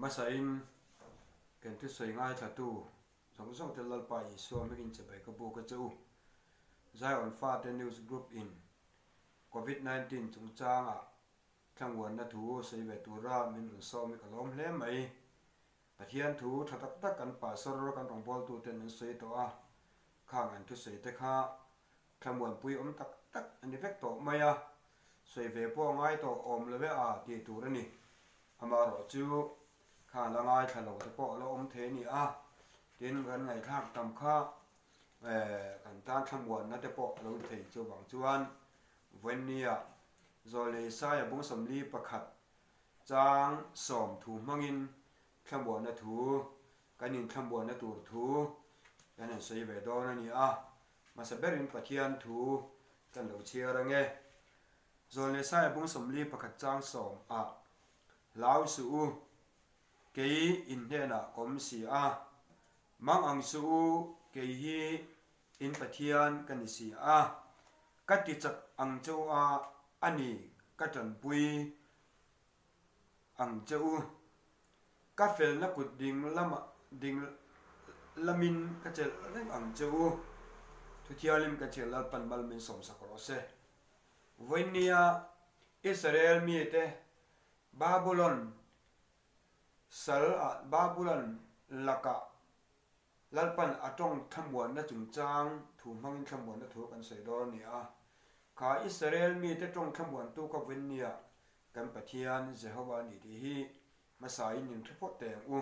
Hmasain kan thusawi ngaithlatu zawng zawng te Lalpa Isua hmingin chibai ka buk a che u. Zion Fate News Group in Covid 19 chungchangah thlamuanna thu sawi ve tura min rawn sawm hi ka lawm hle mai. Pathian thu tha tak tak kan pastor kan rawngbawltu ten an sawi tawh a, khang an thusawi te kha thlamuanpui awm tak tak a ni vek tawh mai a, sawi ve pawh a ngai tawh awm lo e a tih tur a ni. Amaherawhchu kha la ngaithla lo te pawh a la awm thei a ni a, tin kan ngaihthlak tam kha kan tan thlamuanna te pawh a lo ni thei chuvang chuan Vawinia Zawlnei Saia bung 41 chang 10 hmangin thlamuanna thu, kan inthlamuanna tur thu kan han sawi ve dawn a ni a. Hmasa berin Pathian thu kan lo chhiar ange. Zawlnei Saia bung 41 chang 10 ah, Hlau suh u, kei in hnenah ka awm si a, mang ang suh u, kei hi In Pathian ka ni si a, ka ti chak ang che u a, a ni ka tanpui ang che u. Ka felna kut ding lamah ding lamin ka chelh reng ang che u. Thuthialim ka chhiar Lalpan mal min sawmsak rawh se. Vawinia Israel mite Babulon sal ah Babulon lakah Lalpan a tawng thlamuanna chungchang thu hmangin thlamuanna thu kan sawi dawn a ni a. Kha Israel mite tawng thlamuantu ka vawinia kan Pathian Jehova a ni tih hi hmasain in hre phawt teh ang u.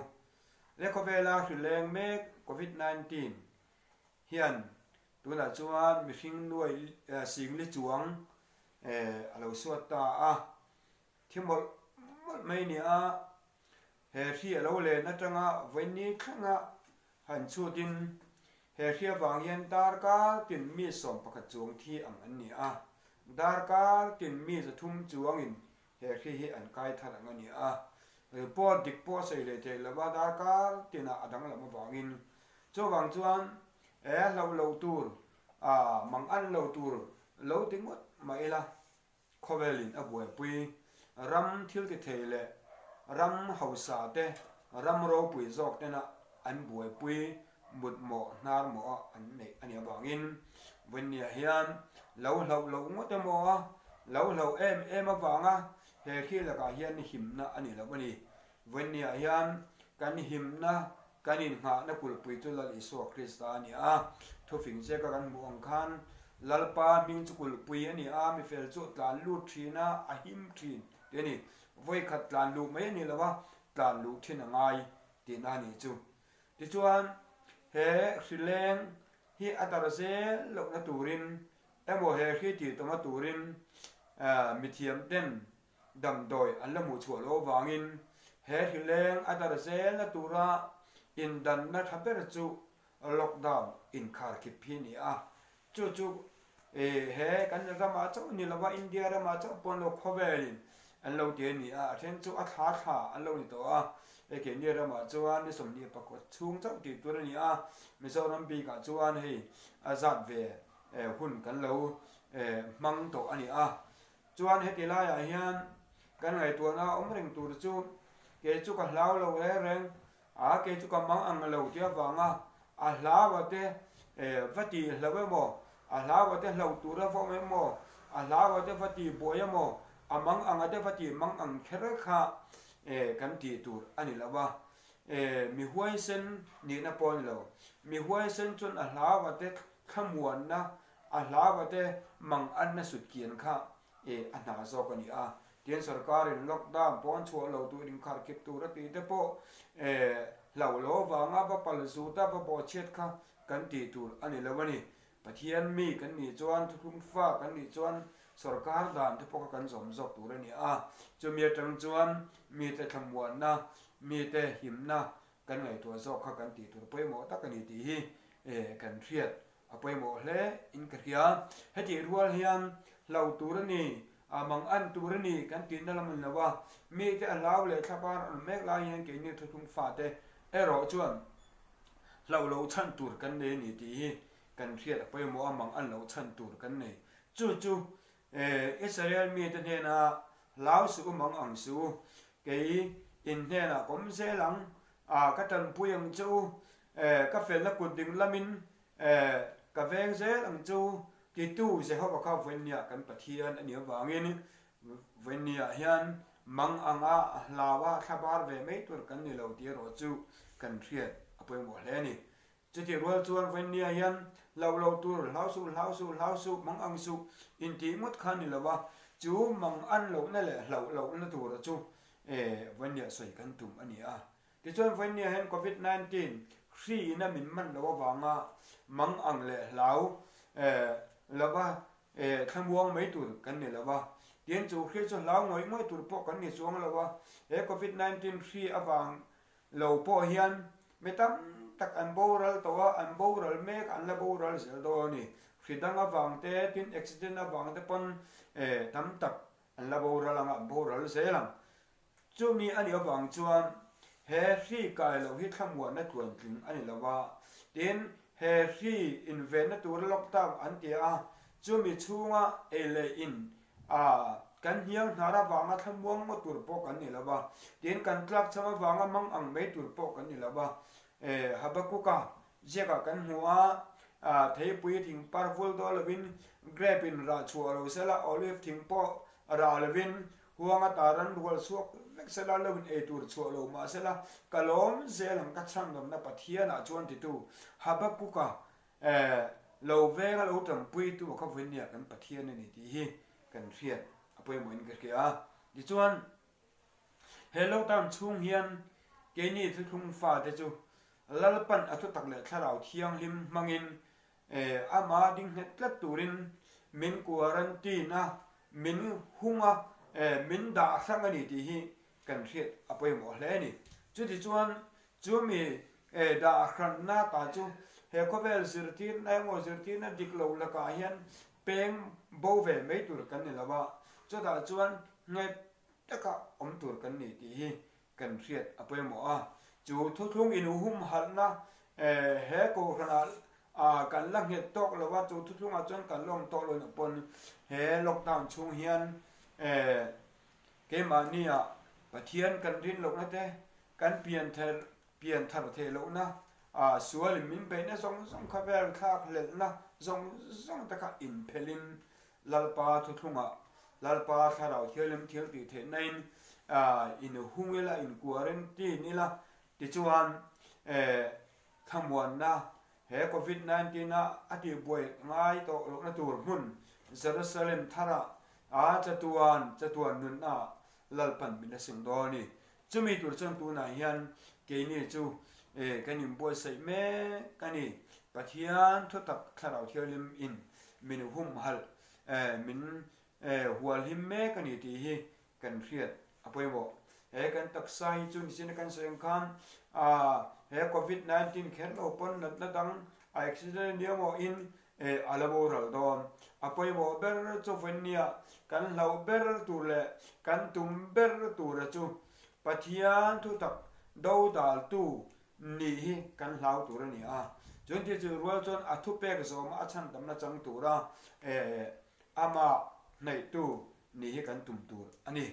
Le khawvela hri leng mek Covid 19 hian tunah chuan mihring nuai singli chuang a lo suat ta a. Thi mawlh mawlh mai ni a, he hri a lo len atanga vawiin thlenga han chhutin he hri avang hian darkar tin mi 11 chuang thi ang an ni a, darkar tin mi 300 chuangin he hri hi an kai thar ang a ni a. Report dik pawh sawi leh theih lova darkar tinah a danglam avangin chuvang chuan he hlauh loh tur, mang an lo tur lo ti ngawt mah ila. Khawvelin a buaipui ram thil ti thei leh ram hausa te, ram ropui zawk tena an buaipui mutmawh hnar mawh a an neih a nih avangin Vawinia hian lo hlauh loh ngawt emaw a lo hlauh em em avanga he khi lakah hian himna a ni lo a ni. Vawinia hian kan himna kan innghahna kulhpui chu Lal Isua Krista a ni a. Thufing ziaka kan hmuh ang khan Lalpa hming chu kulhpui a ni a, mifel chu tlan lut thin a, a him thin tih a ni. Vawikhat tlan luh mai a ni lo a, tlan luh thin a ngai tihna a nih chu. Tichuan, he hrileng hi a dar zel lohna turin emaw he hri tih tawmna turin mithiam ten Damdawi an la hmuh chhuah loh avangin he hrileng a dar zelna tura indanna tha ber chu lockdown inkharkhip hi a ni a. Chu chu he kan ramah chauh ni lova India ramah chauh pawn lo khawvelin an lo ti a ni a, a then chu a thla thla an lo ni tawh a. Hei keini ramah chuan ni 24 chhung chauh tih tur a ni a, Mizoram bikah chuan hei a zat ve hun kan lo hmang tawh a ni a. Chuan heti laiah hian kan ngaihtuahna awm reng tur chu kei chu ka hlau lo reng reng a, kei chu ka mang ang lo tih avanga a hlau a te va tih hlau emaw, a hlau a te hlau tur a va awm emaw, a hlau a te va tih buai emaw, a mang ang a te va tih mang ang kher kha kan tih tur a ni lo a. Mi huaisen nihna pawh a ni lo. Mi huaisen chuan a hlau a te thlamuanna A hlava te mang anna sut kian kha e a hna zawk a ni a. Tian sorkarin lockdown pawh an chhuah lo tur inkharkhip tur a tih te pawh e hlauh lo avanga va pal zut a va bawhchhiat kha kan tih tur a ni lo a ni. Pathian mi kan nih chuan thuthlung fa kan nih chuan sorkar dan te pawh kha kan zawm zawk tur a ni a. Chumi atang chuan mite thlamuanna, mite himna kan ngaihtuah zawk kha kan tih tur pawimawh tak a ni tih hi e kan hriat A pawimawh hle in ka hria. Hetih rual hian hlau tur a ni, a mang an tur a ni kan tihna lam a ni lo a, mite a hlau leh thlapar an awm mek lai hian keini thuthlung fate erawh chuan hlauh loh chhan tur kan nei a ni tih hi kan hriat a pawimawh a, mang an loh chhan tur kan nei. Chu chu Israel mite hnena hlau suh u, mang ang suh u, kei In hnenah ka awm zel ang, ah ka tanpui ang che u, eh ka felna kut ding lamin eh ka veng zel ang che u titu Jehova kha vawinia kan Pathian a nih avangin vawinia hian mang anga hlaua thlabar ve mai tur kan ni lo tih erawh chu kan hriat a pawimawh hle a ni. Chutih rual chuan vawinia hian hlauh lo tur, hlau suh, hlau suh, hlau suh, mang ang suh intih ngawt kha ni lo a, chu mang an lohna leh hlauh lohna tura chu vawinia sawi kan tum a ni a. Tichuan vawinia hian Covid 19 hri ina min man loh avanga mang ang leh hlau lova thlamuang mai tur kan ni lo a, tin chu hri chu hlau ngawih ngawih tur pawh kan ni chuang lo a, he Covid 19 hri avang Lo pawh hian mi tam tak an boral tawh a, an boral mek, an la boral zel dawn a ni. Hri dang avang te, tin accident avang te pawn tam tak an la boral ang a, an boral zel ang. Chumi a nih avang chuan he hri kai loh hi thlamuanna tluantling a ni lo va, tin he hri invenna tura lockdown an ti a, chumi chhunga ei leh in A, kan hniang hnar avanga thlamuang maw tur pawh kan ni lo va, tin kan tlakchham avanga mang ang mai tur pawh kan ni lo va. E, Habakuka ziakah kan hmu a, a, theipui thing par vul dawl lovin, grape in rah chhuah lo sela, olive thing pawh rah lovin, huang ata ran rual chhuak vek sela, lo in ei tur chhuah lo mah sela, ka lawm zel ang ka chhandamna Pathianah chuan titu Habakuka Eh, lo veng a lo tanpui tu a kha vawinia kan Pathian a ni tih hi kan hriat a pawimawhin ka hria a. Tichuan, he lockdown chhung hian keini thuthlung fate chu Lalpan a thutak leh Thlarau Thianghlim hmangin eh ama ding nghet tlat turin min quarantine a, min hung a, eh min dah hrang a ni tih hi kan hriat a pawimawh hle a ni. Chutichuan, chumi dah hranna ta chu he khawvel zirtirna emaw zirtirna dik lo lakah hian peng bo ve mai tur kan ni lo a, chutah chuan nghet taka awm tur kan ni tih hi kan hriat a pawimawh a. Chu thuthlung inhumhalhna he kohhranah kan la nghet tawk lo a, chu thuthlungah chuan kan la awm tawk lo nih pawn he lockdown chhung hian Keimahnia Pathian kan rin lohna te, kan pianthar pianthar theih lohna, a sualin min beihna zawng zawng kha vel thlak hlelhna zawng zawng te kha inphelhin Lalpa thuthlungah Lalpa Thlarau Thianghlim thil tih theihnain inhung ila, in quarantine ila tichuan thlamuanna He Covid 19 a a tihbuai ngai tawh lohna tur hmun Jerusalem tharah a chatuan chatuan nunna Lalpan min a seng dawn a ni. Chumi tur chuan tunah hian keini chu kan inbuatsaih mek a ni. Pathian thutak Thlarau Thianghlim in min humhalh min hualhim mek a ni tih hi kan hriat a pawimawh. He kan taksa hi chu nichina kan sawi ang khan he Covid 19 kher lo pawn natna dang a accident ania maw in a la boral dawn. A pawimawh ber chu vawinia kan hlauh ber tur leh kan tum ber tura chu Pathian thutak dodaltu nih hi kan hlau tur a ni a. Chuan thil chu rual chuan a thupek zawma a chhandamna chang tura amah hnaihtu Ni hi kan tum tur a ni.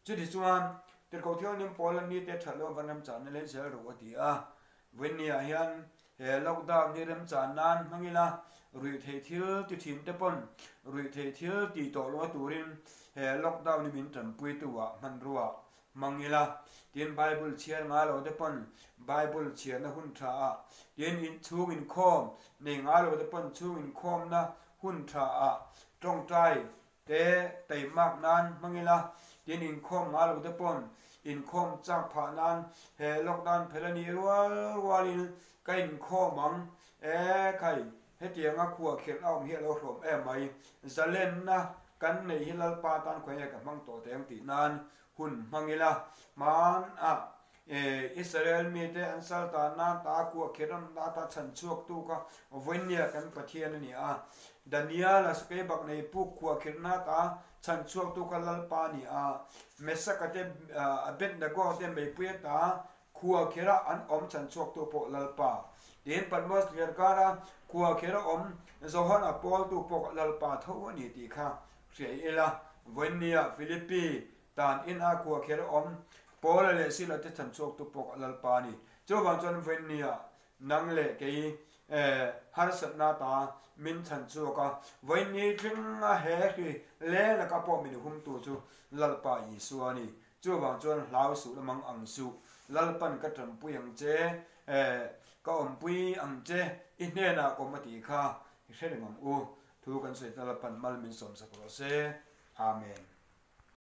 Chutichuan, Tirhkoh Thianghlim Paula mite that loh van remchanna lei zel rawh a ti a. Vawinia hian he lockdown hi remchan nan hmang ila, ruihtheih thil ti thin te pawn ruihtheih thil ti tawh loh turin he lockdown hi min tanpuitu ah hmanrua hmang ila. Tin, Bible chhiar ngai lo te pawn Bible chhiarna hun tha ah, tin chhung inkhawm nei ngai lo te pawn chhung inkhawmna hun tha ah tawngtai Te teimak nan hmang ila, tin inkhawm ngai lo te pawn inkhawm chak phah nan he lockdown phel a nih rual rualin ka inkhawm ang e khai hetianga khua khirh a awm hi a lo hrawm em mai zalenna kan neih hi Lalpa tan khawi nge ka hmang tawh teh ang tih nan hun hmang ila hmanah E, Israel mite an sal ta nan ta kua khiram na ta chhan chhuak tu kha vawinia kan Pathian a ni a. Daniel-a sakei bak nei puk khua khirhna ta chhan chhuak tu kha Lalpa a ni a. Mesaka te Abednego te meipuia ta khua khira an awm chhan chhuak tu pawh Lalpa. Tin Patmos thliarkara khua khira awm Johana pawltu pawh Lalpa tho a ni tih kha hria ila. Vawinia Philippi Tan in a khua kher awm. Paula leh Sila te chhanchhuaktu pawh Lalpa a ni. Chuvang chuan vawiinnia nang leh kei harsatna ta min chhanchhuak a, vawiinni tlinga he hri leng laka pawh min humtu chu Lalpa Isua a ni. Chuvang chuan hlau suh la mang ang suh, Lalpan ka tanpui ang che, ka awmpui ang che, i hnenah ka awm a tih kha i hre reng ang u. Thu kan sawi ta Lalpan mal min sawmsak rawh se. Amen.